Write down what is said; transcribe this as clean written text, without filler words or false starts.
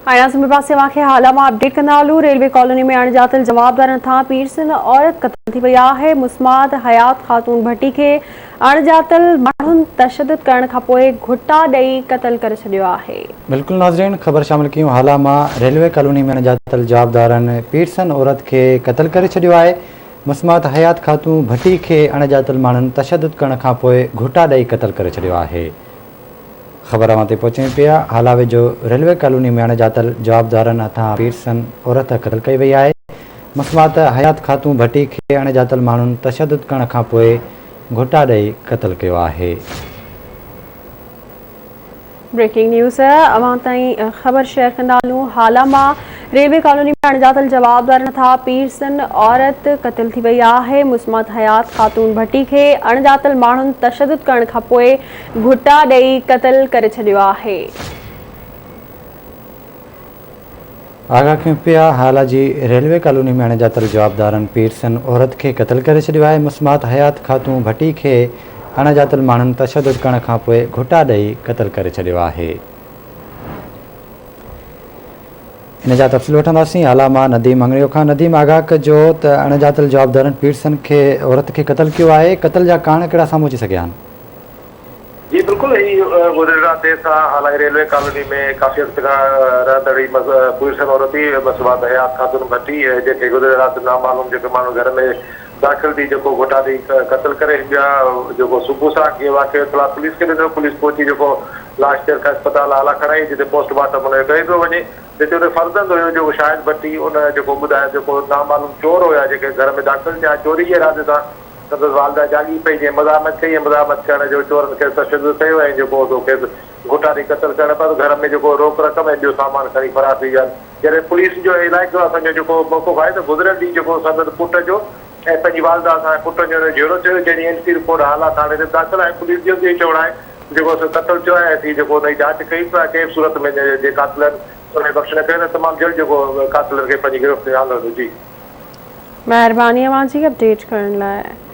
هاڻي اسان ٻئي پاسي اوهان کي هالا مان اپڊيٽ ڪندا هلون ريلوي ڪالوني ۾ اڻڄاتل جوابدارن هٿان پيرسن عورت قتل ٿي وئي آهي مسمات حيات خاتون ڀٽي کي اڻڄاتل ماڻهن تشدد ڪرڻ کانپوء گهٽا ڏئي قتل ڪري ڇڏيو آهي. بلڪل ناظرين خبر شامل ڪيون هالا مان ريلوي ڪالوني ۾ اڻڄاتل جوابدارن پيرسن عورت کي قتل ڪري ڇڏيو آهي مسمات حيات خاتون ڀٽي کي اڻڄاتل ماڻهن تشدد ڪرڻ کانپوء گهٽا ڏئي قتل ڪري ڇڏيو آهي. خبر اوهان تائين پهچائين پيا، هالا ويجهو ريلوي ڪالوني ۾ اڻ ڄاتل جوابدارن هٿان پيرسن عورت قتل ڪئي وئي آهي، مسمات حيات خاتون ڀٽي کي اڻ ڄاتل ماڻهن تشدد ڪرڻ کانپوء گهوٽا ڏئي قتل ڪيو آهي. بريڪنگ نيوز اوهان تائين خبر شيئر ڪندا هلون هالا مان ريلوي ڪالوني ۾ اڻڄاتل جوابدارن هٿان پيرسن عورت قتل ٿي وئي آهي مسمات حيات خاتون ڀٽي کي اڻڄاتل ماڻهن تشدد ڪرڻ کانپوء گهٽا ڏئي قتل ڪري ڇڏيو آهي. آگاهه ڪيون پيا، هالا جي ريلوي ڪالوني ۾ اڻڄاتل جوابدارن پيرسن عورت کي قتل ڪري ڇڏيو آهي، مسمات حيات خاتون ڀٽي کي اڻڄاتل ماڻهن تشدد ڪرڻ کانپوء گهٽا ڏئي قتل ڪري ڇڏيو آهي. ان جا تفصيل وٺنداسين هالا مان نديم مڱريو کان نديم آگاهه ڪجو ته اڻڄاتل جوابدارن پيرسن کي عورت کي قتل ڪيو آهي، قتل جا ڪارڻ ڪهڙا سامهون اچي سگهيا آهن؟ جي بلڪل هي گذريل رات دير سان هالائي ريلوي ڪالوني ۾ ڪافي وقت کان رهندڙ هي پيرسن عورت هئي مسمات حيات خاتون ڀٽي جنهن کي گذريل رات نامعلوم جيڪي ماڻهو گهر ۾ داخل ٿي جيڪو گهٽا ڏئي قتل ڪري ڇڏيا جيڪو صبح سان اهو واقعو اطلاع پوليس کي ڏنو پوليس پهچي جيڪو لاش دير کان اسپتال هالا کڻائي جتي پوسٽ مارٽم ان جو ڪيو پيو وڃي جتي ان جو فرزند هيو جيڪو شاهد ڀٽي ان جيڪو ٻڌايو جيڪو نامعلوم چور هيا جيڪي گهر ۾ داخل ٿيا چوري جي ارادي سان سندس والده جاڳي پئي، جنهن مزاحمت ڪئي ۽ مزاحمت ڪرڻ جو چورن کيس تشدد ڪيو ۽ جيڪو هو سو کيس گهٽا ڏئي قتل ڪرڻ بعد گهر ۾ جيڪو روڪ رقم ۽ ٻيو سامان کڻي فرار ٿي ويا. جڏهن پوليس جو علائقو اسان جو جيڪو موقف آهي ته گذريل ڏينهن جيڪو سندس پٽ جو ۽ پنهنجي والده سان پٽن جو جهيڙو ٿيو جنهن جي اين سي رپورٽ هالا ٿاڻي تي داخل آهي پوليس جو به اهو چوڻ آهي ته جيڪو سو قتل ٿيو آهي اسين جيڪو ان جي جاچ ڪيون پيا ڪنهن به صورت ۾ جي قاتلن ان کي بخش نه ڪيو ته تمام جلد جيڪو قاتلن کي پنهنجي گرفت ۾ آندو ويندو جي. مهرباني اوهان جي اپڊيٽ ڪرڻ لاء.